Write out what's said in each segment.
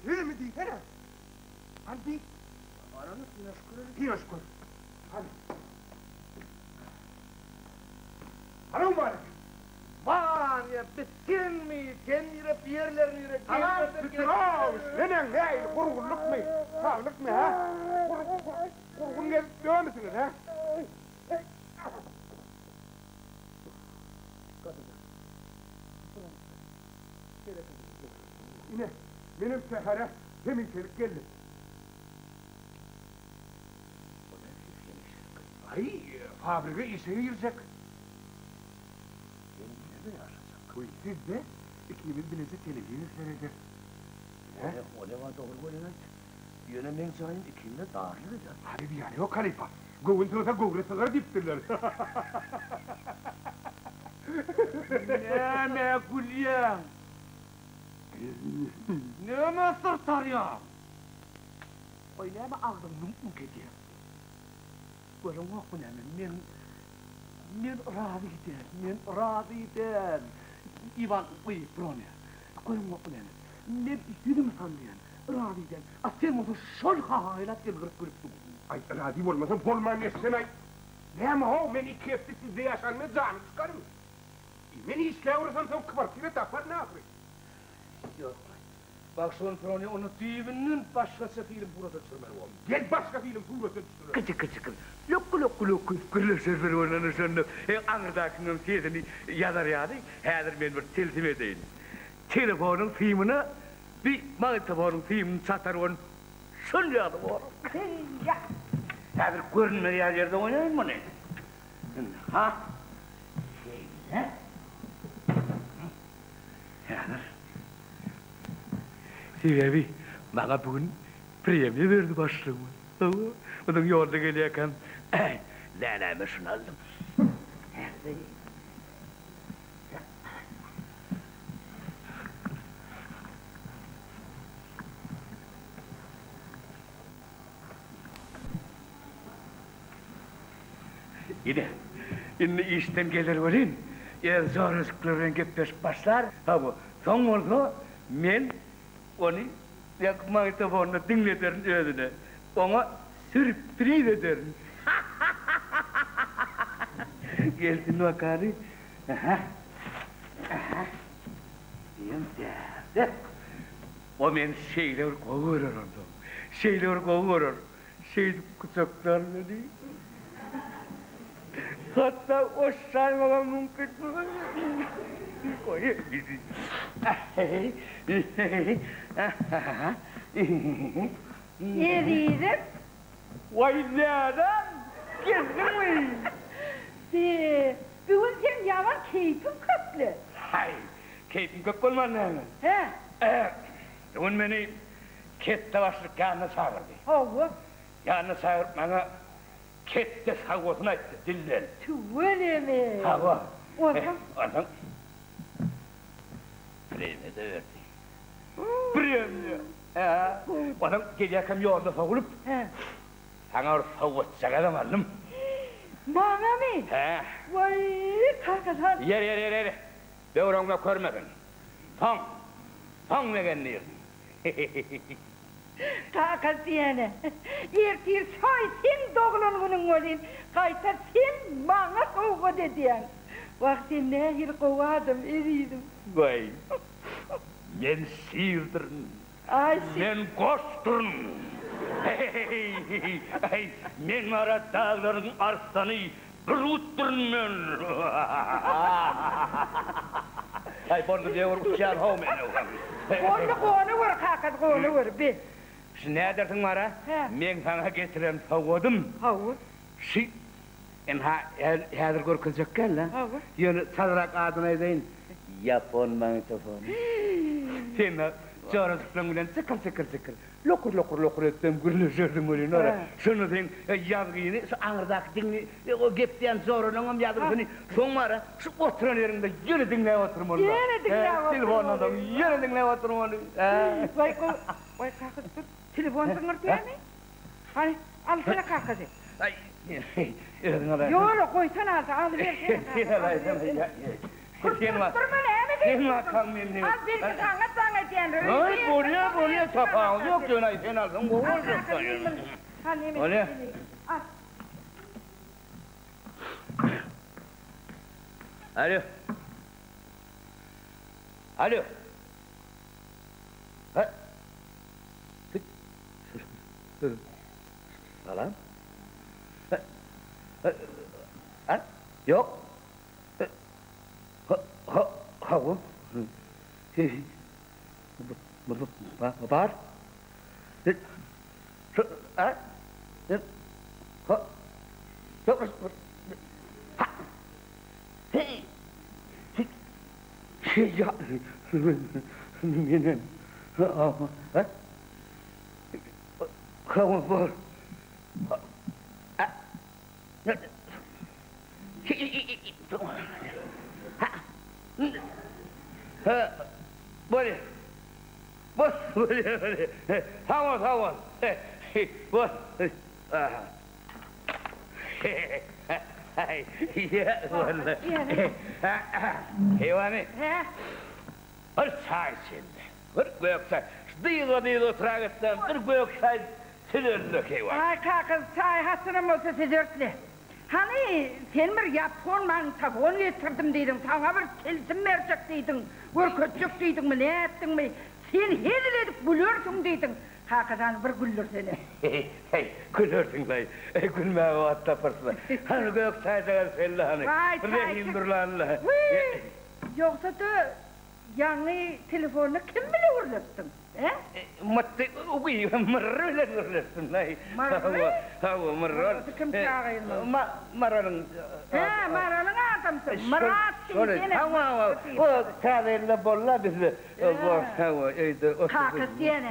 Sizmi diýsene. Hany diý. Arany synaşyp göreli. Synaşyp gör. Hany. Salowmaleýkim. Wanýa, bi senmi? Sen nire, bu ýerler nire? Salam, Petrowiç! Neneň, nähili, gurgunlykmy? Saglykmy, hä? Gurgun gezip ýörmüsiňiz, hä? Ine, menem şähere hemişelik geldim. Aý, fabrige işe girjek. Sen nirede ýaşajak? Goý, sizde ikimiz bileje telewizor serederis. Hä? Olema dogry welin aýt. Ýöne meň jaýym ikimize darlyk eder. Hany zyýany ýok, halypa. Göwün sygsa göwre sygar diýipdirler. Nämä gülýäň? Nämä syrtarýaň? Goý, näme agzyň müňk-müňk edýäň? Göreňokmy näme, men, men razy däl, men razy däl. Iwan, goý, Bronýa, göreňokmy näme, men ýüzüm salýan, razy däl. A sen bolsa şol hahaýlap ýylgyryp gülüp dursuň. Aý, razy bolmasam bolman geçsem-aý. Näme-how, men iki hepde sizde ýaşanyma janym çykarmy? Men işläp ursam soň kwartira taparyn ahyry. Ýok. Bagşyň Froni ony düýbünden başgaça film surata düşürmeli boldy. Gel başga film surata düşürelim. Gyjyk-gyjyk. Lökgi-lökgi-lökgi edip gürleşerler ondan şonda. He, aňyrdakyňam sesini ýazar ýaly, häzir men bir tilsim edeýin. Telefonyň simine bi magnitofonyň simini çatar ony şol ýaly bolar. Heý-ýa! Häzir görünmez ýaly ýerde goýaýyn muny. Ynha, şeýle. Häzir. Sebäbi maňa bu gün premiýa berdi başlygymyz. Hawa, onuň ýolda gelýärkäm läläme şuny aldym. Häzir. Ine, indi işden geler welin, öz jorajyklary bilen gepleşip başlar. Hawa, soň bolsa men ony ýaňky magnitofonda diňlederin özüne. Oňa sýurpriz ederin. Gelsin bakaly. Aha. Aha. Diýen däl-de. O meni şeýle bir gowy görer onsoň. Şeýle bir gowy görer. Şeýdip gujaklar meni. Hatda oşşaýmagam mümkin. Ezizim. Waý nädem, geldiňmi? Be, bu gün seň ýaman keýpiň kökle. Haý, keýpim kök bolman näme? Hä? Bu gün meni Ketde başlyk ýanyna çagyrdy. Hawa. Ýanyna çagyryp maňa ketde sawgasyny aýtdy dilden. Tüweleme. Hawa. Onsoň? Onsoň premiýa-da berdi. Premiýa! Hä. Onsoň gelýärkäm ýolda sowulyp. Hä. Saňa bir sowgatjagazam aldym. Maňamy? Hä. Waý, kakajan. Ýer, ýer, ýer, ýer. Böwregiňe körmesin. Soň, soň begendirsin. Kaka diýene, ertir soý seň doglan günüň welin, gaýta sen maňa sowgat edýäň. Wah, sen nähili gowy adam, ezizim. Waý, men şirdirin. Aý, şir. Men goçduryn. Heý, men gara daglaryň arslany, Bürgütdirin men. Aý, boldy diýewür, uçýan how men. Boldy, gonawer, kakasy, gonawer, be. Şu nädersiň bar-a? Hä. Meň saňa getiren sowgadym. Hawa. Şu, ynha, häzir görkezjek däl-de. Hawa. Ýöne çalrak adyny aýdaýyn. Ýapon magnitofony. Sen-ä jorajyklaň bilen jykyr-jykyr-jykyr. Lokur-lokur-lokur etsem gürleşerdiň welin ora. Şonda seň ýazgyny, şu aňyrdaky diňli o gepleýän joralaňam ýazgysyny soň bara şu oturan ýeriňde ýene diňläp oturmaly. Ýene diňläp oturmaly. Telefondan soň ýene diňläp oturmaly. Waý gowy. Waý kakasy dur. Telefon jyňňyrdýamy? Hany, alsana kakasy. Aý, özüň alaýsana. Ýok, goýsana alsa, alybersene kakasy. Sen alaýsana. Sen durma näme diýip. Sen wakaň menden. Al belki saňa jaň edýändir. Aý bolýa bolýa. Tapawudy ýok, ýöne sen alsaň gowy boljak. Bolýa. Alo. Alo. Ha. Salam. Ha, ýok. Ha, ha, hawa. Bar. Ha? Ha. Ýok. Ha. Hey. Ýa. Menem. Ha? Hawa, bar. Ha. Bolýar. Bol, bolýar, bolýar. Sag bol, sag bol. Bol. Heýwany. Bir çaý içeli. Bir gök çaý. Şu dyzba-dyz oturak etseň, bir gök çaý süzerli, heýwany. Aý, kaka, çaý haçanam bolsa süzertli. Hany, sen bir ýapon magnitofon getirdim diýdiň, saňa bir tilsim berjek diýdiň, görkezjek diýdiňmi, nätdiňmi? Sen hezil edip gülersiň diýdiň. Kakajan bir güldürsene. Heý, gülersiň-laý. Gülmäge wagt taparsyň-la. Hany gök çaýjagaz selle hany. Waý, Bir çaý rehim durlanla. Wiý! Ýogsa-da, ýaňy telefonda kim bile gürleşdiň? Hä? Mytdy, ugy, Myrry bilen gürleşdim-laý. Myrry? Hawa, Myrry ol. Myrrysy kim çagyzmyň? Maralyň. Hä, Maralyň adamsy. Myrat diýsene. Hawa, hawa, o täze ýylda boldy-la bizde. Hawa, öýde oturdy. Kakasy diýene.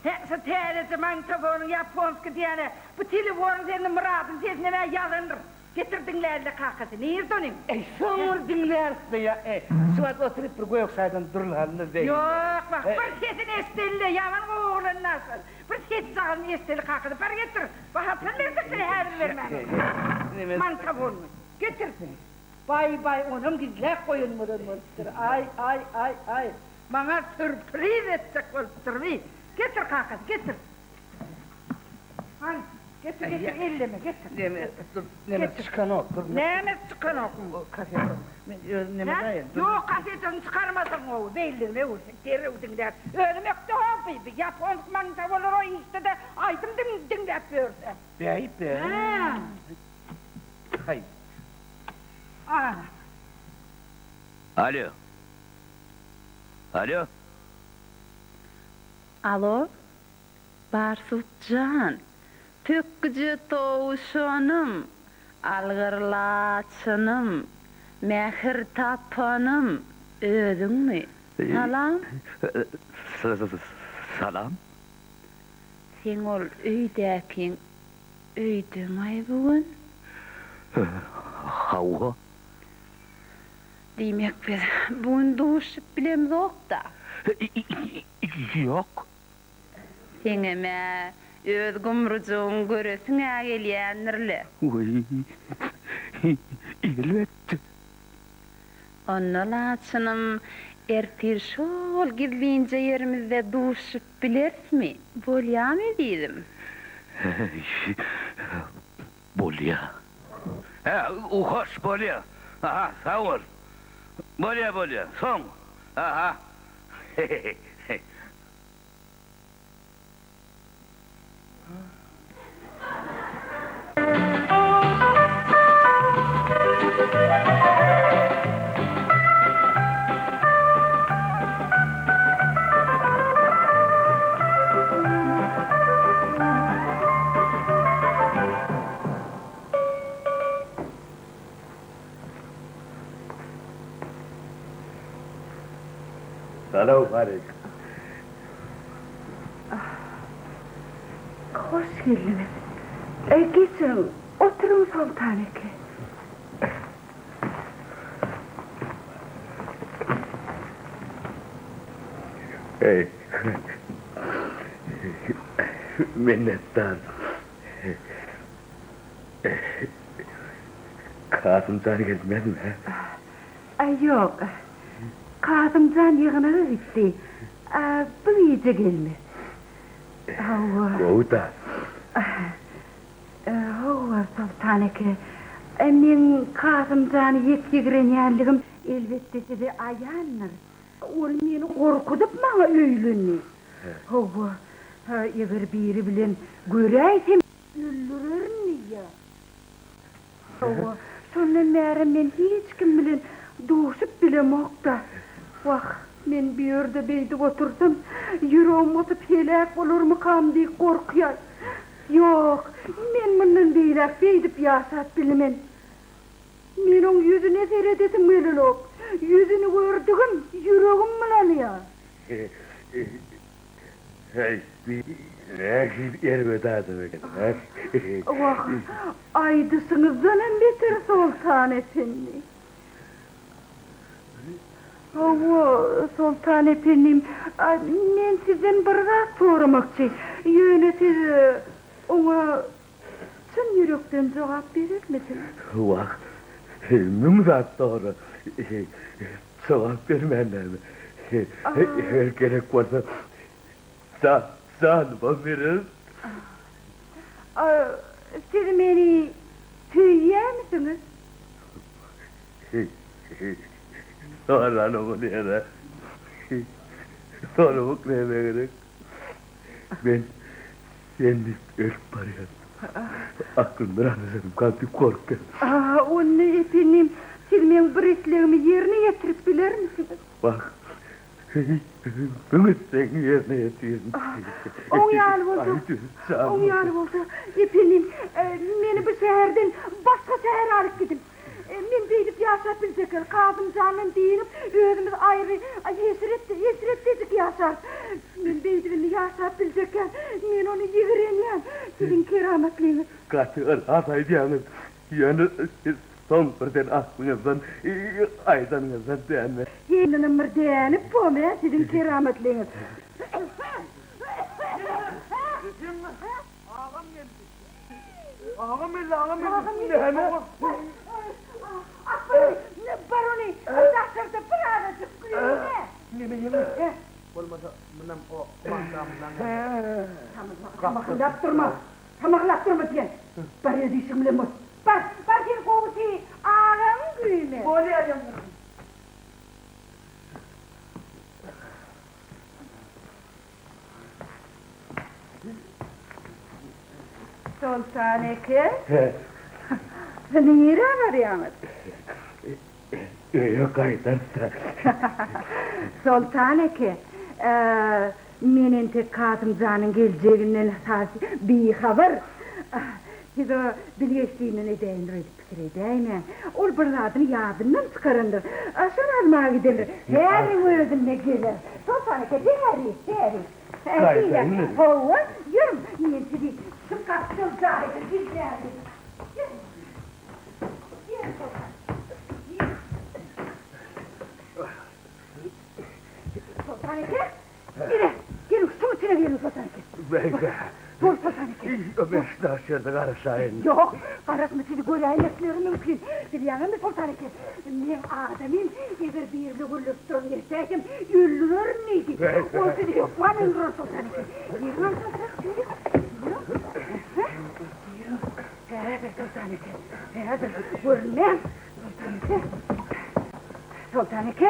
Hä, şu täzeje magnitofonyň ýaponskiý diýene. Bu telefonyň sesini Myradyň sesine mä ýazandyr. Getir diňläli-le kakasy. Nirde onuň? Eý, soň bir diňläris-le ýa. Eý, şu wagt oturyp bir gök çaýdan durlaly-la beýle. Ýok, wah, bir sesini eşideli-le, ýaman gowy oglan-la şol. Bir sesjagazyny eşideli kakasy. Bar getir. Bahasyny berjek-le häzir bermän otur. Magnitofonyňy. Getir. Baý baý onam gizläp goýan bolan bolupdyr aý aý aý aý maňa sürpriz etjek bolupdyr bi getir kakasy getir hany getir getir elleme getir Neme dur neme çykanok dur Nämesi çykanok kaseta men özüm neme daýyn Ýok kasetasyny çykarmasaň gowy beýlligine öwürseň derrew diňlär özüm ökde ho bi bi ýaponsk maňta bolar o işde-de aýdym diňläp ýörse Bäý bä Hä. Haý. Ana. Alo. Alo. Alo. Barsuk jan. Pökgüje towşanym, algyr laçynym, mähir tapanym özüňmi? Salam. Salam. Seň ol öýdäkiň Öýdemaý bu gün? Hawa. Diýmek biz bu gün duşup bilemzok-da? Ýok. Seňem-ä öz gumrujygyň göresiň-ä gelýändir-le? Weý, elbetde. Onda laçynym, ertir şol gizlinje ýerimizde duşup Bilerismi? Bolýamy ezizim? Häý, bolýa. Hä, hoş, bolýa. Aha, sag bol. Bolýa, bolýa. Soň. Aha. He-he-he. Salowmaleýkim. Hoş geldiňiz. Geçiň, oturyň Soltan eke. Minnetdar. Kasym jan gelmezmi? Aý, ýok. Kasym jan ýygnaga gitdi. Bu gije gelmez. Hawa. Gowy-da. Hawa, Soltan eke. Meň Kasym jany ýek ýigrenýänligim elbetde size aýandyr. Ol meni gorkuzyp maňa öýlendi. Hawa, eger biri bilen göräýsem öldürerin diýýär. Hawa, şondan bäri men hiç kim bilen duşup bilemok-da. Wah, men bu ýerde beýdip otursam, ýüregim gysyp heläk bolarmykam diýip gorkýan. Ýok, men mundan beýläk beýdip ýaşap bilmen. Men oň ýüzüne seredesim gelenok. Ýüzüni gördügim, ýüregim bulanýar. Heý, bi nähili erbet adam eken, hä? Wah, aýdyşyňyzdanam beter, Soltan ependi. Hawa, Soltan ependim, men sizden bir zat soramakçy. Ýöne siz oňa çyn ýürekden jogap berermisiňiz? Wah, müň zat sora, jogap bermän näme. Eger gerek bolsa, janymam bererin. Siz meni söýýärmisiňiz? Sorany bolýar-a. Soramak näme gerek? Men sen diýip ölüp barýan. Aklymdan azaşarym diýip gorkýan. Onda ependim, siz meň bir islegimi ýerine ýetirip bilermisiňiz? Wah, müň islegiňi ýerine ýetirin. Oň ýaly bolsa, oň ýaly bolsa, ependim, meni bu şäherden başga şähere alyp gidiň. Men beýdip ýaşap biljek däl. Kazym jandan dynyp, özümiz aýry eşretde, eşretdejik ýaşarys. Men beýdip indi ýaşap biljek däl. Men ony ýigrenýän. Siziň keramatlyňyz. Gaty ras aýdýaňyz. Ýöne siz soň birden aklyňyzdan aýdanyňyzdan dänme. Heýdenem bir dänip bom-ä siziň keramatlyňyz. Agam geldi. Agam geldi, agam geldi. Agam geldi. Näme? Akbar, bar ony daşarda bir azajyk güýme. Neme ýeňňe? Bolmasa munam o maňkamyzdan geldi. Samahyldap durma. Samahyldap durma diýen. Bar öz işiň bilen bol. Bar, bar sen gowusy agaňy güýme. Bolýar ýeňňe. Soltan eke, nirä barýaňyz? Öýe gaýdarys-da. Soltan eke, men entek Kasym janyň geljeginden has bihabar. Siz o bilgeşlinden edäýindir öýdüp pikir edäýmäň. Ol bir zadyny ýadyndan çykarandyr. Şony almaga gidendir. Häziriň özünde geler. Soltan eke, bäri, bäri. Gaýdaýyn. Hawa, ýörüň, men sizi şu gapdal jaýda gizlärin. Ýörüň. Ýörüň, Soltan. Ýörüň. Soltan eke, ine, geliň, suw içine geliň, Soltan eke. Beýle. Bol, Soltan eke. Men şu daş ýerde garaşaýyn. Ýok, garaşma, sizi göräýmekleri mümkin. Bilýäňizmi, Soltan eke, meň adamym eger biri bilen gürleşip duran eşidäýsem, öldürerin diýdi. Ol sizi hökman öldürer, Soltan eke. Ýörüň, Soltan eke, ýörüň. Ýörüň. Häzir, Soltan eke, häzir görünmäň, Soltan eke. Soltan eke.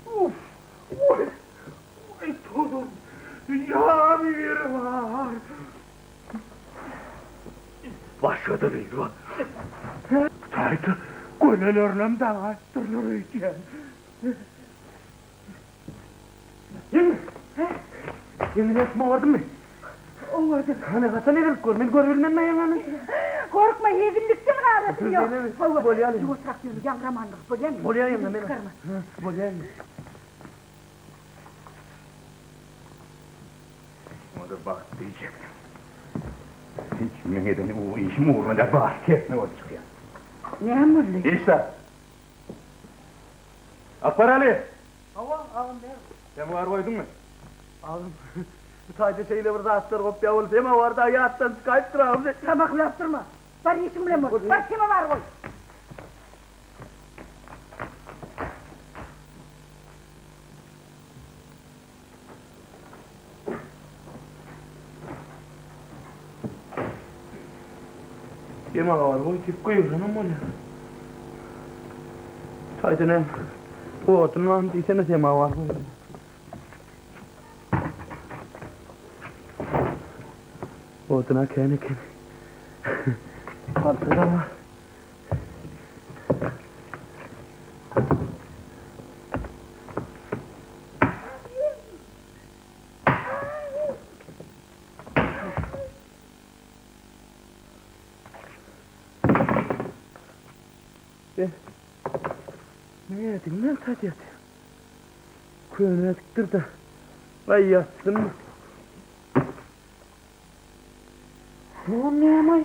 Uf! Oý! Oý, tozum! Ýa biri bar! Başga-da biri bar. Taýda gölelerinem daňaýypdyrlar öýdýän. Ýeňňe! Ýeňňe, nätdim, oňardyňmy? Oňardym. Hany, haçan edilip gör, men görübilmenmi ýeňňäni? Gorkma, hezillikden galasym ýok. Hawa, bolýaly. Ýuwaşrak ýöne, ýaňramanlyk, bolýamy? Bolýar ýeňňe, men. Bolýar ýeňňe. Muňa-da bagt diýjekdim. Hiç meň eden işim ugruna däl, bary tersine bolup çykýar. Näme boldy? Hiç zat. Akbaraly! Hawa, agam, näme? Sen bar goýduňmy? Agam. Bu taýda şeýle bir zatlar gopýar, ol semawar dagy ýatdan çykaýypdyr agam. Samahlap durma. Bar işiň bilen bol. Bar semawary goý. Semawary goý diýip gygyranam bolýar. Taýda näme? Odun barmy diýsene semawar goý. Oduna kän eken. Palta da bar. Be. Nädiň men taýda ýatýan? Köne ädikdir-dä. Aý, ýatsyn. Don näme-aý?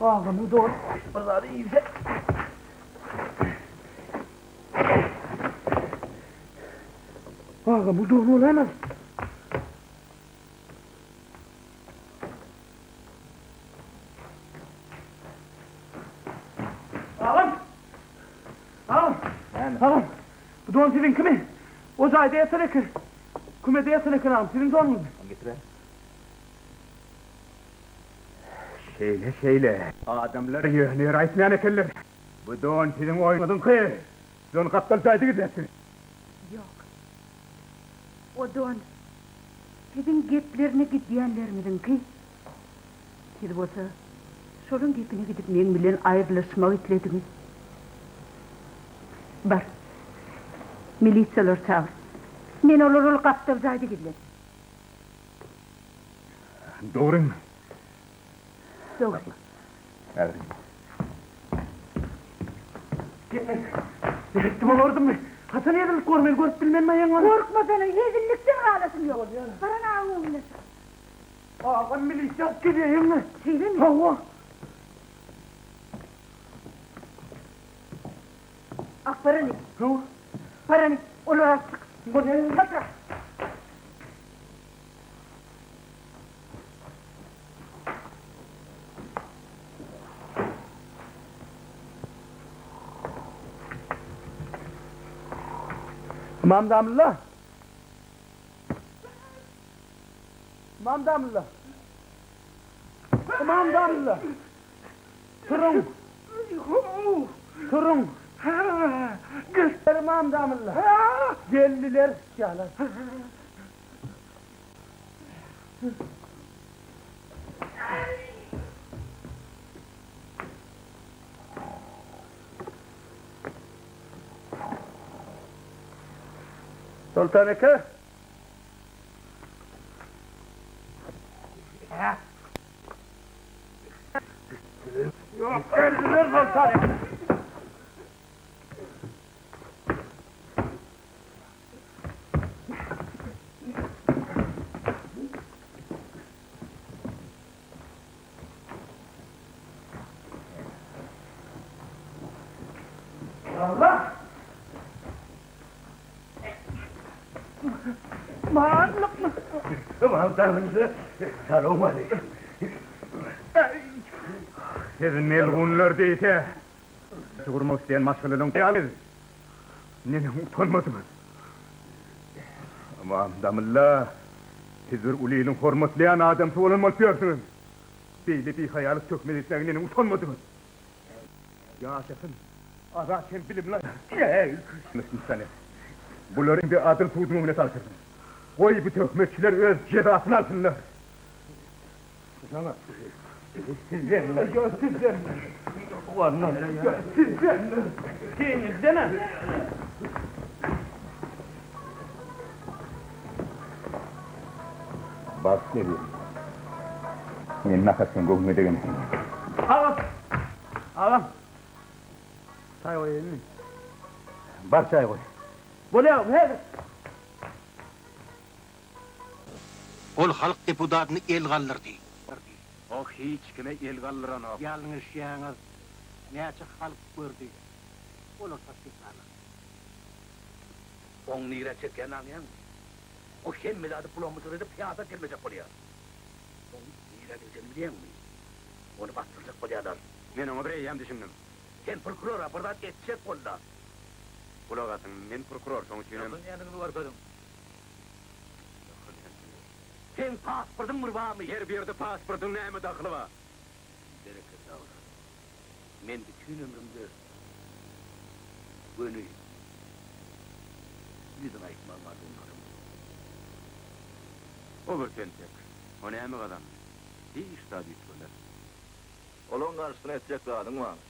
Agamyň dony bir zady iýse. Agamyň dony bolaýmaz. Agam! Agam! Näme? Agam! Bu don siziňkimi? O jaýda ýatan eken. Kümede ýatan eken agam, siziň donuňyzmy? Hany getir-ä. Şeýle, şeýle. Adamlar ýöne ýere aýtmaýan ekenler. Bu don siziň oýnuňyzyňky. Siz ony gapdal jaýda gizläpsiňiz. Ýok. O don siziň geplerine gidýänleriňiziňki. Siz bolsa şolaň gepine gidip meň bilen aýrylyşmak islediňiz. Bar, milisiýalary çagyr. Men olary ol gapdal jaýda gizledim. Dogrymy? Dogry. Häzir. Nätdim olardymy? Haçan hezillik bor, men görüp bilmenmi aýaňy? Gorkmasana, hezillikden galasym ýok. Baran agyň öňüne çyk. Agam milisiýa alyp gelýär ýeňňe. Şeýlemi? Hawa. Ak barany. Hawa. Barany, olar alyp çyk. Bolýar. Çalt Ymam damylla. Ymam damylla. Ymam damylla. Turuň. Turuň. Ymam damylla. Geldiler. Ýalan. Soltan eke. Geldiler Soltan eke. Allah! Barlykmy? Ymam Salowmaleýkim. Siz melgunlar diýse, gurmak isleýän maşgalalaryň ýaly neneň utanmadyňyz? Ymam damylla, siz bir uly iliň hormatlaýan adamsy bolan bolup ýörsüňiz. Beýle bihaýalyk töhmet etmäge neneň utanmadyňyz? Ýaşasyn azat hem bilimli aýal. Bulary indi adyl suduň öňüne tabşyrsyn. Goý, bu töhmetçiler öz jezasyny alsynlar. Bagt gelýär. Men nahatdan göwnüme degen eken. Agam! Agam! Çaý goýaýynmy? Bar çaý goý. Bolýa agam, häzir. Ol halk depudatyny el galdyrdy. O hiç kime el galdyranok. Ýalňyşýaňyz. Näçe halk gördi. Olar tassyklarlar. Oň nirä çekýänini aňýaňmy? O hemme zady bulam-bujur edip syýasat gelmejek bolýar. Oň nirä gidjegini bilýäňmi? Ony basdyrjak bolýarlar. Men oňa bir eýýäm düşündim. Sen prokuror-a, bir zat etjek bol-da. Gulak asyň, men prokuror, şoň üçinem. Ýakynýanyňyzy görkeziň. Seň pasportyň bir barmy? Her bir ýerde pasportyň näme dahyly bar? Berekella oglan. Men bütin ömrümde göni ýüzüňe aýtmagyň arzuwynadym. O bir tentek. O näme gazandy? Hiç zat üýtgemez. Olaň garşysyna etjek zadyň barmy?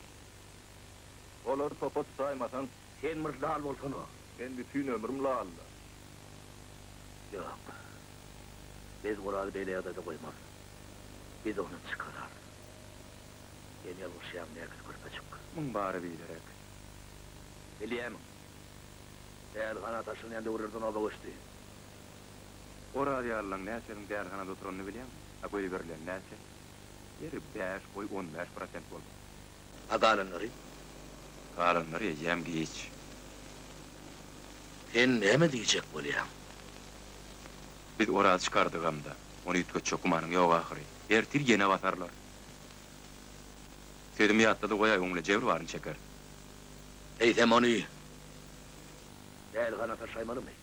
Olary topa tutaýmasaň. Sen bir lal bolsana. Men bütin ömrüm lal-da. Ýok. Biz Orazy beýle ýagdaýda goýmarys. Biz ony çykararys. Sen ýalňyşýaň, näkis körpejik. Muň bary biderek. Bilýämiň? Dälihana taşlanýan döwürlerden oba göçdi. Oraz ýalylaň näçesiniň dälihanada oturanyny bilýäňmi? A goýberilen näçe? Ýeri, bäş, goý, 15 prosent bolsun. A galanlary? Galanlary eýýäm giç. Sen näme diýjek bolýaň? Biz Orazy çykardygam-da, ony üýtgetjek gümanyň ýok ahyry. Ertir ýene basarlar. Sözümi ýatda-da goýaý, oň bilen jebir baryny çeker. Eýsem ony dälihana taşlaýmalymy?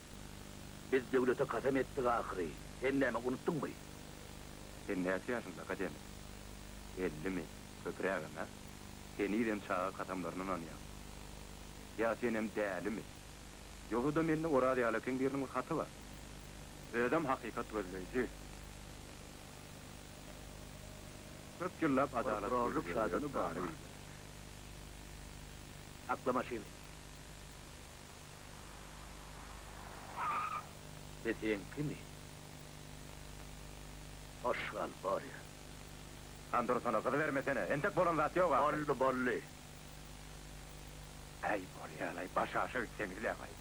Biz döwlete kasam etdik ahyry, sen näme unutdyňmy? Sen näçe ýaşyňda, akademik? Ellimi? Köprägem-ä? Henizem çaga kasamlaryna ynanýaň. Ýa senem dälimi? Ýogsa-da mende Oraz ýaly ekeň biriniň bir haty bar. Özem hakykat gözleýji. Köp ýyllap adalat Prokurorlyk gözleýän şadyny bary barma. bildi. Sakla maşyny. Bi seňkimi? Hoş gal, Borýa. Han dursana, gyzybermesene. Entek bolan zat ýok ahyry. Boldy, boldy. Äý, bolýa-laý, başaşa gitseňiz-le-gaý.